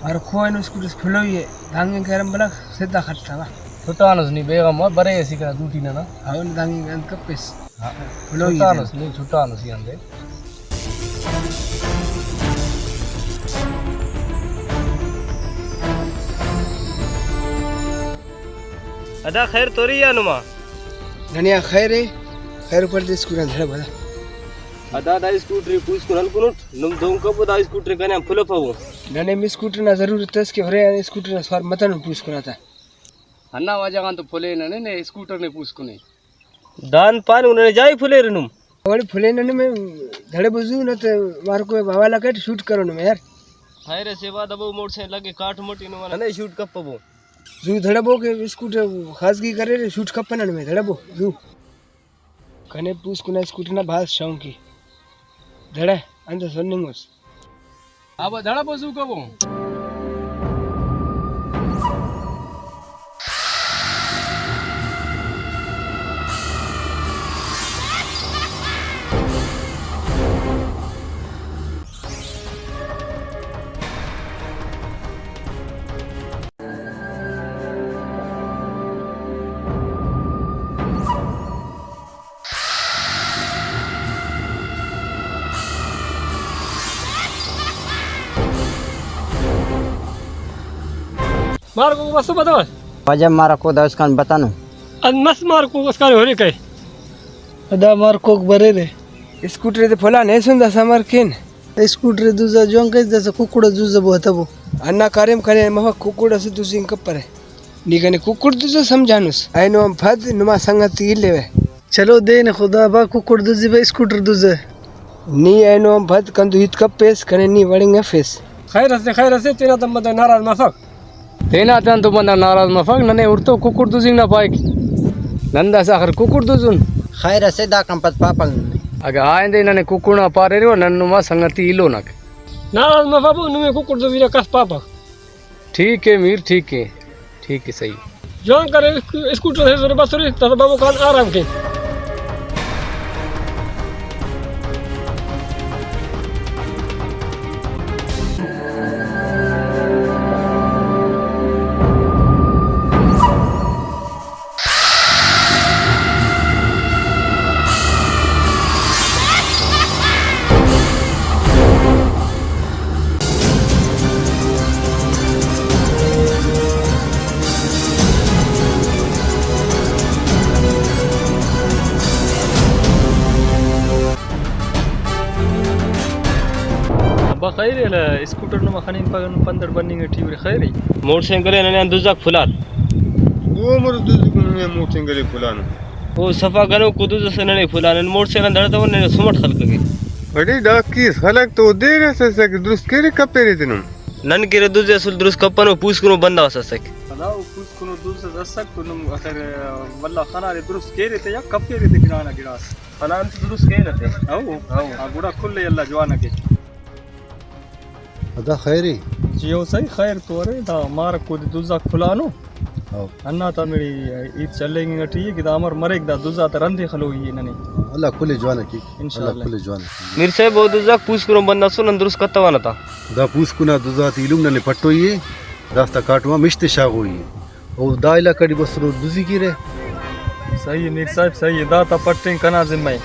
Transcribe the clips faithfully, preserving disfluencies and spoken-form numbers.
ہر کھو اینو اسکوٹر اس پھلوئی ءِ، دانگے کرم بلک سدھا خٹ تھا۔ چھٹانس نی بیغم، برے اسی کنا دوٹی ننا۔ ہاں، دانگے انت کپس۔ ہاں۔ پھلوئی چھٹانس نی، چھٹانس ای اندے۔ ادا خیر توری یا نما؟ ننے آ خیر ءِ، خیر پر دے اسکوٹر آن دھڑ بدا۔ ادا دا اسکوٹر پوسکن ہلکنٹ، نم دہن کپو دا اسکوٹر کنے آن پھلفو۔ ننے اسکوٹر نا ضرورت اس کہ ہرے آن اسکوٹر نا سوار متنن پوسکن آتا۔ ہندا وجہ غان تو پھلینہ نے، نے اسکوٹر نے پوسکنے۔ دان پاننگ ننے جائی پھلیرہ نم۔ اوڑے پھلینہ نمے دھڑبو زو نہ تے مارکو حوالہ کیٹ شوٹ کرو نمے یار۔ خیر اسے وا دبو موٹر سائیکل لگے کاٹ مٹی نما ننے شوٹ کپبو۔ زو دھڑبو کہ اسکوٹر خاصگی کرے شوٹ کپنہ نمے دھڑبو زو۔ کنے پوسکن آ اسکوٹر نا بھاز شوق ءِ۔ دھڑہ انت سننگ اس۔ ابا دھڑا بسوکو۔ مارکوک بسو بدو۔ واجہ مارکوک دا اسکان بتانو۔ ان مس مارکوک اسکان ہونے کئے۔ ادا مارکوک بریرے۔ اسکوٹر تے پھلا نے سن دا سمر کین۔ اسکوٹر دزا جوان کئے داسا ککڑ دزا بو ہتبو۔ انا کاریم کنے مفک ککڑ اسے دزنگ کپرے۔ نی کنے ککڑ دزا سمجھانس۔ اینو ہم پد نما سنگتی الیوہ۔ چلو دین خدا با ککڑ دزی با اسکوٹر دزہ۔ نی اینو ہم پد کندو ہیت کپیس کنے نی وڑنگ افیس۔ خیر اسے، خیر اسے، تینا تم بندغ ناراض مفک۔ تینا تم تو بندغ ناراض مفک، ننے ہڑتو ککڑ دزنگ نا پائک۔ نن داسہ آخر ککڑ دزن۔ خیر اسے، داکان پد پاپنگ ننے۔ اگہ آئندہ ننے ککڑ نا پاریرے و نن نما سنگتی ایلونک۔ ناراض مفبو، نمے ککڑ دزی نا کس پاپک۔ ٹھیک ہے میر، ٹھیک ہے، ٹھیک ہے، صحیح۔ جوان کرے، اسکو-، اسکوٹر سے سورے بسرے، تاسا بابو کان آرام کے۔ ابا خیر اے، اسکوٹر نما خننگ پگہ نم پندڑ بننگ ٹی ارے خیر اے۔ موٹر سائیکل ئے ننے آن دزاک پھلار۔ او مرو دزی کن ننے موٹر سائیکل ئے پھلانو۔ او صفا گنوکو دز ئسے ننے پھلان، نن موٹر سائیکل آن دڑتون ننے سمٹ خلککہ۔ اڑے ڈاکی اس خلک تو دیر اس اسک درست کیرے کپیرے تینن۔ نن کیرے دز اسل درست کپنو پوسکنو بندغ اس اسک۔ ہندا او پوسکنو دز اس اسک تو نم آخر ولدا خنارے درست کیرے تے یا کپیرے تے گڑا نا گڑاس۔ خنان تو درست کینہ تے۔ او۔ او۔ ہاں، گڑا کل ئے اللہ جوان ء کے۔ ادا خیر ء؟ جی او سہی، خیر تو ارے، دا مارکو دے دزاک کھلانو۔ ہاں۔ ہندا تا میڑے ہیت چلینگ انگ ٹی ء کہ دا امر مریک، دا دزا تا رندے خلوئی ء ننے۔ اللہ کل ء جوان ء کیک۔ انشاءاللہ۔ اللہ کل ء جوان ء کیک۔ میر صاحب، او دزاک پوسکنو بندغ اسر، نن درست کتوانہ تا۔ دا پوسکنا دزاتے ایلم ننے پٹوئی ء، دافتا کاٹم آ مش تے شاغوئی ء۔ او دا علاقہ ٹی بسرو دزی کیرہ۔ صحیح ء میر صاحب، صحیح ء، دا تا پٹنگ کنا ذمہ ء۔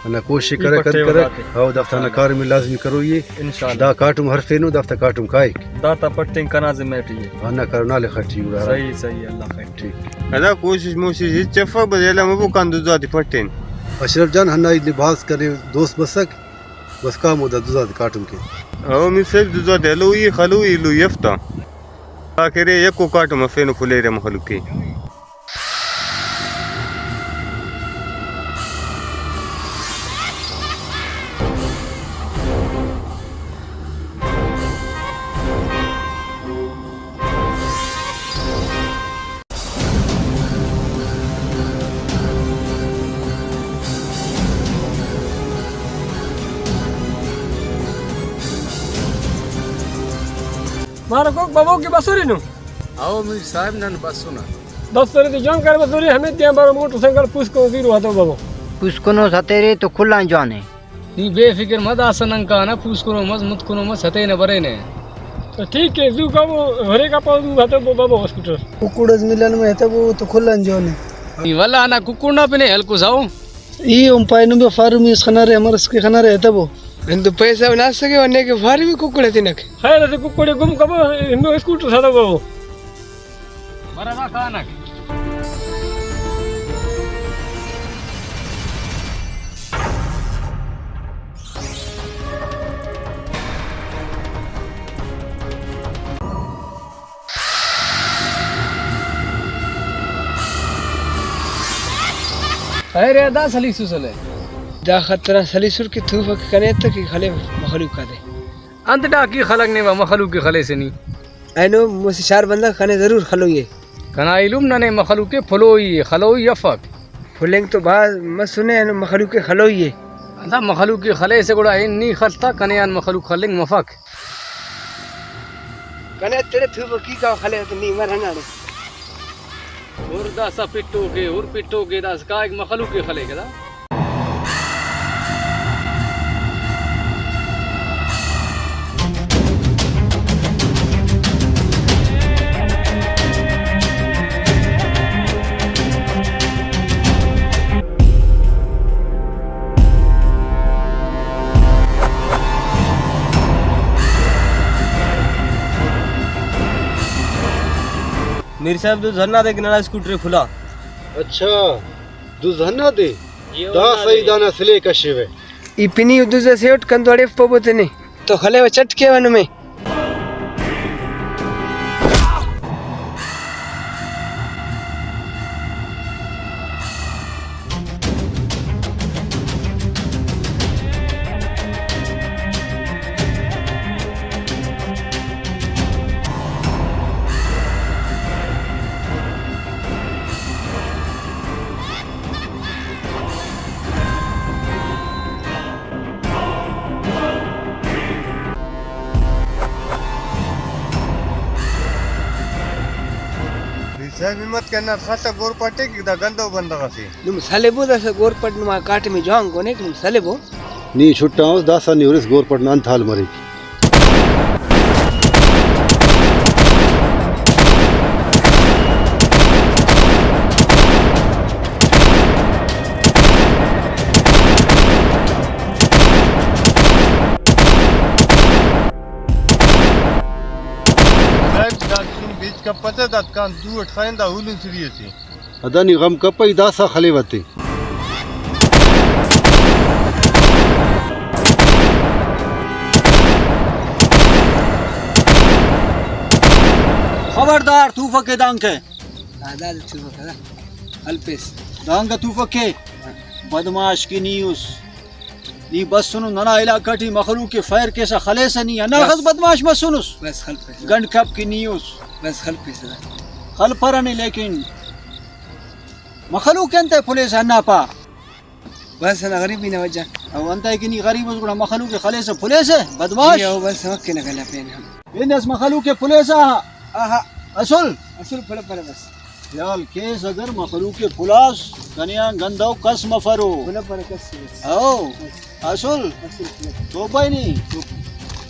ہندا کوشش ای کرک انت پٹیوہ کرک۔ داتے۔ ہاؤ، دافتا ہندا انشاءاللہ۔ کاریم لازمی کروئی ء۔ انشاءاللہ۔ دا کاٹم ہرفینو، دافتا کاٹم کائک۔ دا تا پٹنگ کنا ذمہ ٹی ء۔ ہندا کارو نالے خٹی گڑا ہرا۔ صحیح، صحیح، اللہ خیر۔ ٹھیک۔ ہندا کوشش موشش ہچ افک، بس ایلم ابو کان دزاتے پٹین۔ اشرف جان، ہندا ای لباس کنے دوست بسک۔ بس کامو دا دزاتے کاٹم کے۔ او میر صاحب، دزاتے ہلوئی، خلوئی، ایلوئی افتا۔ آخر یکو کاٹم افینو پھلیرہ مخلوق کے۔ مارکوک بابو کہ بسرینو؟ ہاؤ میر صاحب، نن بسنہ۔ بسرے تے جوان کر بسرے، ہمے تیان بارو موٹر سائیکل پوسکو بیرو ہتو بابو۔ پوسکنو ستیرے تو کل آن جوانے۔ نی بے فکر مہ، داسہ نن کانہ، پوسکنو مس، متکنو مس، ہتینہ برینہ۔ تو ٹھیک ہے، زو کبو، ہرے کا پاؤ زو ہتبو بابو اسکوٹر۔ ککڑ اس ملن میں ہتبو تو کھلن جونے۔ ای واللہ انا ککڑ نا پنے ہلکو ساؤ۔ ای ہم پائے نمبے فارمی اس خنارے، ہمر اس کے خنارے ہتبو۔ ہندو پیسہ نہ سکے ورنے کے فارمی ککڑ تینک۔ خیر سے ککڑے گم کبو، ہندو اسکوٹر ساڑو بابو۔ برابر کانک۔ ارے دا سلیسوس الے۔ دا خطرہ سلیسر کہ تھوفک کنے تہ کہ خلے مخلوق آتے۔ انت ڈاکی خلق نے مخلوق کے خلے سے نی۔ اینو مسہ چار بندغ کنے ضرور خلوئی ءِ۔ کنا ایلم ننے مخلوق ءِ پھلوئی ءِ، خلوئی افک۔ پھلنگ تو بھاز مسنے، اینو مخلوق ءِ خلوئی ءِ۔ اندا مخلوق ءِ خلیسہ گڑا ہن نی خل تا، کنے آن مخلوق خلنگ مفک۔ کنے تیرے تھوبکی کا خلے تو نی مر ہناڑے۔ ہر داسا پٹوکے، ہر پٹوکے داسا کائک مخلوق ءِ خلیک دا۔ میر صاحب، دو زنا دے کہ ننا اسکوٹر پھلا۔ اچھا، دو زنا دے؟ دا صحیح دانا سلے کشیوے۔ ای پنی دو زے سیوٹ کندو اڑیف پبو تنے۔ تو خلیو چٹ کیوہ نمے۔ میر صاحب ہمت کر نا، خاصا گور پٹے کہ دا گندو بندغ اسے۔ نم سلبو داسا گور پٹ نما کاٹم جوان کنے کہ نم سلبو۔ نی چھٹا اس داسا نی ہرس گور پٹ نا انت حال مریک۔ صاحب، دا دن بیچ کپسہ، داتکان دو اٹ خائن، دا ہولن سری اسے۔ ادا نی غم کپہ، ای داسا خلیوہ تے۔ خبردار، تھوفکے دانکہ۔ ہاں، دادے تھوفکہ دا۔ ہلپیس۔ دانکہ تھوفکے۔ بدمعاش کہ نی اس۔ نی بسنس ننا علاقہ ٹی مخلوق ءِ فائر کیسہ خلیسہ نی، ہندا بس۔ اخس بدمعاش مسنس۔ بس خلپیسہ۔ گنڈ کپ کہ نی اس۔ بس خلپیسہ۔ خلپرہ نے لیکن مخلوق انتئے پھلیسہ ہندا پا۔ بس ہندا غریبی نا وجہ۔ او انتئے کہ نی غریب اس گڑا مخلوق ءِ خلیسہ پھلیسہ بدمعاش۔ جی او بس ہمک نا گلہ پین ہم۔ بندس مخلوق ءِ پھلیسہ۔ آہا۔ اسل۔ اسل پھلپرہ بس۔ خیال کیس اگر مخلوق ءِ پھلاس کنے آن گندو کس مفرو۔ پھلپرہ کس بس۔ او۔ بس۔ اسل۔ اسل پھلپرہ۔ توپہ نی۔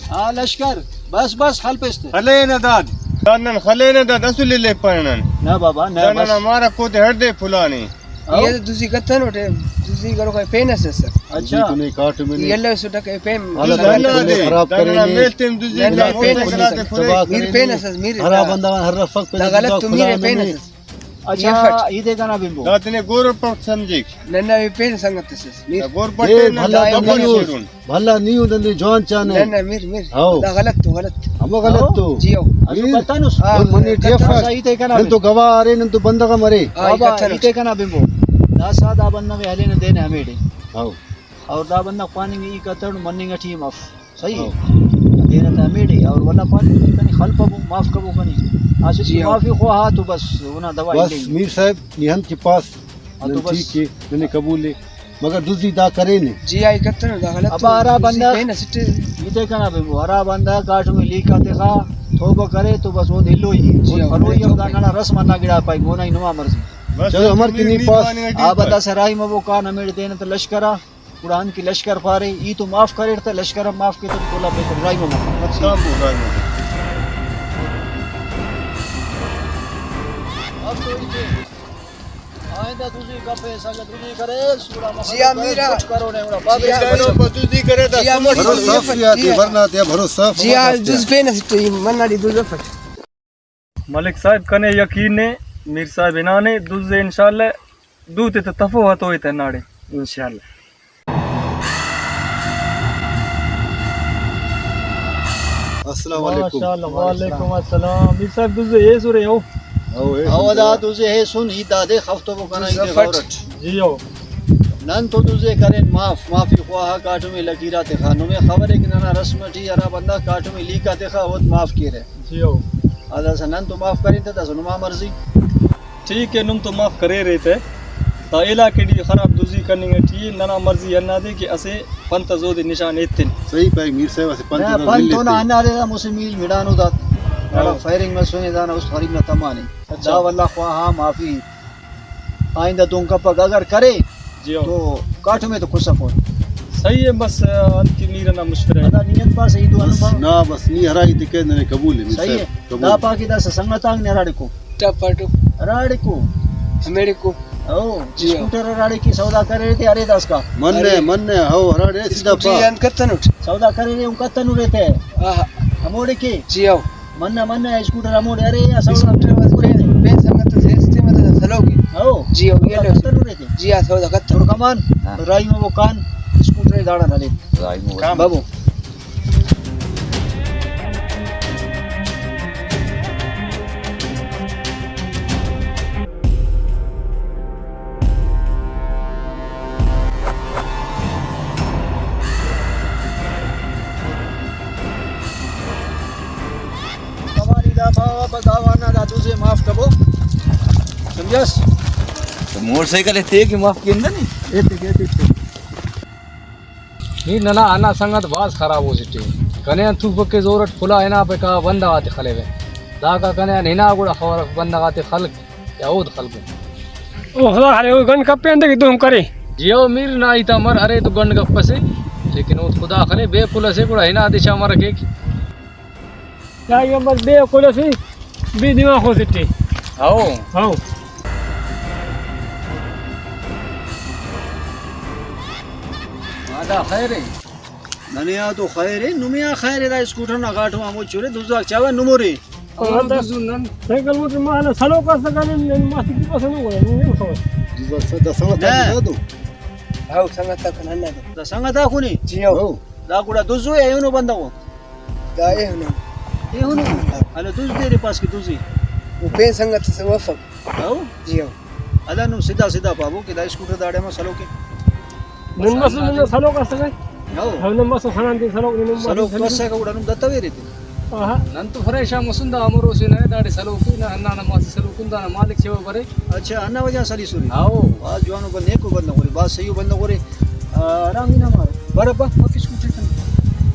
آ لشکر۔ بس بس خلپس تے۔ خلینہ داد۔ داد نن خلینہ داد اسل لے پانن۔ نہ بابا، نہ داد بس۔ نن ہمارا کو تے ہٹ دے پھلانے۔ او۔ یہ تو دزی کتنوٹے، دزی کرو کہ پین اس سر۔ اچھا۔ دزی کنے کاٹ میں ای نے۔ اللہ سو ٹکے پین۔ حالت دزی خراب کرے نے۔ میل تیم دزی نہ، نہ، نہ، پین اس سر۔ میر پین اس سر، میر۔ ہرا بندہ ہر رفق پہ دا غلط تو میر پین اس سر۔ اچھا، یہ فٹ۔ ای دے کنا بمبو۔ دا تنے گور پٹ سمجھک۔ نہ، نہ، یہ پین سنگت اس سر۔ میر۔ دا گور پٹ اے نہ، بھلا دا دمبو۔ بھلا نی اُن دے جوان چانے۔ نہ، نہ، میر، میر۔ ہاؤ۔ دا غلط تو، غلط۔ ہمو غلط تو۔ جی ہاؤ۔ اسو میر۔ کتنس۔ ہاں۔ اور منی ٹی ایف آئی۔ صحیح تے کنا نن تو گواہ ارے، نن تو بندغ ہم ارے۔ ہاں، بابا، کتنس۔ ایتے کنا بمبو۔ داسا دا بندغ ہلینہ دینے ہمیڑے۔ ہاؤ۔ اور دا بندغ پاننگ ای کتن مننگ ٹی مف۔ صحیح۔ ہاؤ۔ دینا تا ہمیڑے۔ اور ولا پاننگ کنی خلپ بو، معاف کبو کنی۔ آ چیز جی ہاؤ۔ معافی خواہا تو بس، اونا دوا بس ہلنگ۔ میر صاحب، نی ہم کہ پاس۔ ہاں، تو نن بس۔ ٹھیک ہے، ننے قبول ہے۔ مگر دزی دا کرینے۔ جی، آئی کتنو دا غلط ابا، تو ہرا دزی بندغ پین اسٹ۔ ایتے کنا بمبو، ہرا بندغ کاٹم لیکا تخا، توبہ کرے تو بس اودے ہلوئی۔ جی، ہاں، پروئی تو دا پین۔ ننا رسم انا گڑا پائی، مونا ہی نما مرضی۔ بس چلو، ہمر تمہیں کنی نہیں پاس۔ پانے آ بندغ سرائی مبو کان ہمیڑ تینا تا لشکرا، گڑا ہن کہ لشکر پارے، ای تو معاف کریر تا لشکر ہم معاف کے تو کولا پہ تو رائی مبو۔ بس کام بو، رائی مبو۔ آئندہ دزی کپیسہ، اگہ دزی کریس، گڑا مخلوق جی ہاں، میرا۔ کچھ کرو نے، گڑا جی ہاں، بابے کرو، بس دزی کرے تا جی ہاں، سمجھ بھروسہ کرو۔ صاف کیا تے، ورنہ تے بھروسہ صاف جی ہاں، مطلب کیا؟ دز پین اسٹی، من ناڑی دز افٹ۔ ملک صاحب، کنے یقین نے، میر صاحب ہنانے، دز انشاءاللہ، دو تے تہ تفو ہتو ایتہ ناڑے۔ انشاءاللہ۔ السلام علیکم۔ ماشاءاللہ، وعلیکم السلام۔ میر صاحب، دز ایسرے ہو؟ او، اے او، دا دز ایسن، ہیت دادے خفتو کنا دز ہیت افٹ۔ غورٹ۔ جی ہو۔ نن تو دز ئے کرین معاف، معافی خواہا کاٹم ئے لکیر آ تخا۔ نمے خبرے کہ ننا رسم ٹی ہرا بندغ کاٹم ئے لیک آ تخا، اود معاف کیرہ۔ جی ہو۔ آ داسہ نن تو معاف کرین تہ، داسہ نما مرضی۔ ٹھیک ہے، نم تو معاف کریرے تہ، دا علاقے ٹی خراب دزی کننگ ٹی اے، ننا مرضی ہندادے کہ اسہ پنت ئس اودے نشان ایتن۔ صحیح پائک میر صاحب، اسہ پنت نہ، ئس پنت ملے اونا تے۔ ہندادے دا مسہ میل مڑانو دا، ہاں۔ فائرنگ مسنے دانا، است غریب نا تمانے۔ اچھا۔ دا واللہ خواہا معافی۔ آئندہ دہن کپک، اگر کرے جی ہو۔ تو کاٹم ئے تو کسفون۔ صحیح ہے، بس، آ، انت کہ میر ئنا مشورہ ہے۔ ہندا نیت پاسہ ای دو بس، انبا۔ نا، بس نی ہرا ہیت ءِ کیس ننے قبول ہے، میر صحیح صاحب، ہے۔ قبول۔ دا پاکہ داسہ سنگتانک نے ہراڑکو۔ ٹپ اٹو۔ ہراڑکو۔ ہمیڑکو۔ او، جی ہو۔ اسکوٹر ہراڑے کہ سودا کرے تے ارے داسکا۔ منہ، ارے۔ منہ، ہو، ہراڑے سیدھا اسکوٹی پا۔ انت کتنٹ۔ سودا کرے تے ہم کتنو رہتے۔ آہا۔ ہموڑے کہ۔ جی ہو۔ منہ، منہ، اسکوٹر ہموڑے ارے یا سودا اسکوٹر بس پین، پین سنگت اس ایستے مدد سلوک۔ ہو۔ جی ہو، یہ لو۔ کتنو رہتے۔ جی ہاں، سودا کتنو۔ ترکمان، ہاں۔ رائی مو کان، اسکوٹر داڑا نلے۔ رائی مو کان۔ بابو۔ کمانی دا پاوہ بس داوانا دا دوزے معاف کبو۔ سمجھاس؟ تو موٹر سائیکل ایتے کہ معاف کیندا نہیں؟ ایتے کہ، ایتے کہ۔ نی ننا ہندا سنگت بھاز خراب ءُ اسٹے۔ کنے آن تُوفک کہ زور اٹ کھلا ہنا پہ کا بندغ آتے خلیوہ۔ داکا کنے آن ہنا گڑا خبر اف بندغ آتے خلک یا اود خلکو۔ او خدا خلے، او گن کپے اندے کہ دہن کرے۔ جی او میر نا ہیت آ مر ارے تو گنڈ گپ اسے، لیکن اود خدا خلے بے پل اسے گڑا ہنا دشا مرکیک۔ یا یہ بس بے عقل اسے، بے دماغ ہو سٹے۔ ہاؤ۔ ہاؤ۔ مادا خیر ہے۔ ننے آ تو خیر ہے، نمے آ خیر ہے، دا اسکوٹر نا گاٹو آ مچ ہورے، دزاک چاوہ نمورے۔ ہاں، دا سائیکل موٹر ما نا سلوک اس تکا نن، نن ماستی کی پسند ہو گڑا، نن خبر۔ دزاک سا، دا سنگت نہ۔ آ دو۔ ہاؤ، سنگت آ کن ہندا دو۔ دا سنگت آ کنے؟ جی ہاؤ۔ ہاؤ۔ دا گڑا دزو یا ایہنو بندغو؟ دا ایہنو۔ ایہنو؟ ہلو، دز دے رے پاس کہ دزی۔ او پین سنگت سے وفق۔ ہاؤ؟ جی ہاؤ۔ ادا نم سدھا سدھا پابو کہ دا اسکوٹر داڑے ہم سلوک ءِ۔ نن مسو نن سلوک اس تکے۔ ہاؤ۔ ہاؤ، نن مسو خنان دے سلوک، نن مسو سلوک سلوک۔ بس ہے کہ گڑا نم دتا ویرے تے۔ آہا۔ نن تو فریشان مسن دا امر حسین ہے، داڑے سلوک نا، ہندا نا ماسی سلوک، دا نا مالک چھو برے۔ اچھا، ہندا وجہ سلی سوری۔ ہاؤ۔ بھاز جوانو بندغ، نیکو بندغ اورے، بھاز صحیح بندغ اورے۔ آ، آرام ہی نہ مارو۔ برابر، پک اسکوٹر کن۔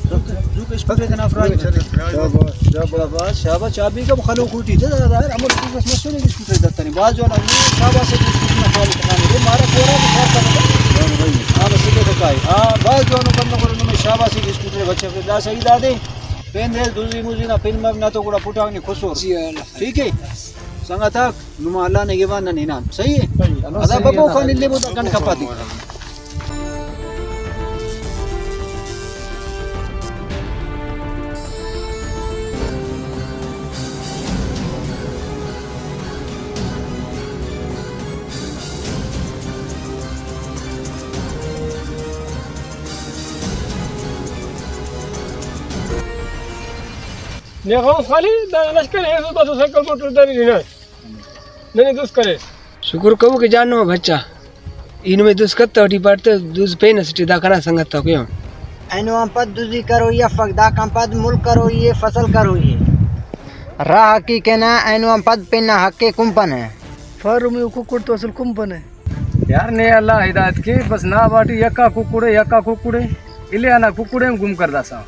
زوک، زوک اسکوٹر کن افراج۔ شاباش، شاباش۔ شاباش، شاباش۔ چابی کب خلو کوٹی تے دا، دا، امر بس مسونے اسکوٹر دتنے۔ باز جوان، شاباش اسکوٹر نا خیال تکانے۔ اے مارا کورا بھی خیال تکانے۔ ہاں، بس یہ تکائے۔ ہاں، باز جوان بندغ اور نمے شاباش اسکوٹر بچے دا صحیح دادے۔ پین دے دوزی موزی نا پن مب نہ تو گڑا پٹاک نے خسور۔ جی، اللہ۔ ٹھیک ہے؟ سنگتاک۔ نما اللہ نگہبان نن ہنان۔ صحیح ہے؟ صحیح۔ ادا ببو خان الے بودا گنڈ کپاتے۔ نے غوث خالی دا لشکر ہے، بس سائیکل موٹر داری نہیں نا۔ ننے دوست کریس۔ شکر کبو کہ جان نما بچا۔ ای نمے دوست کتو ٹی پاٹ تہ دوست پین اسٹی دا کنا سنگت تا کوئی ہم۔ اینو آن پد دزی کروئی افک، داکان پد ملک کروئی ءِ، فصل کروئی ءِ۔ راہ حقی کنا، اینو آن پد پن نا حق ءِ کمپن ءِ۔ فارمی و ککڑ تو اصل کمپن ءِ۔ یار نے اللہ ہدایت کے، بس نا باٹی یکا ککڑے، یکا ککڑے، الے انا ککڑے ہم گم کر داسا۔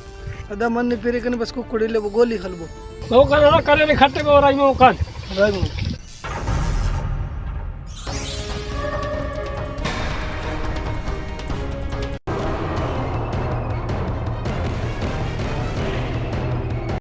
ادا منہ پیرے کنے بس ککڑ البو، گولی خلبو۔ تو کنا کرے نے کھٹے بو رائی مو کان۔ رائی مو۔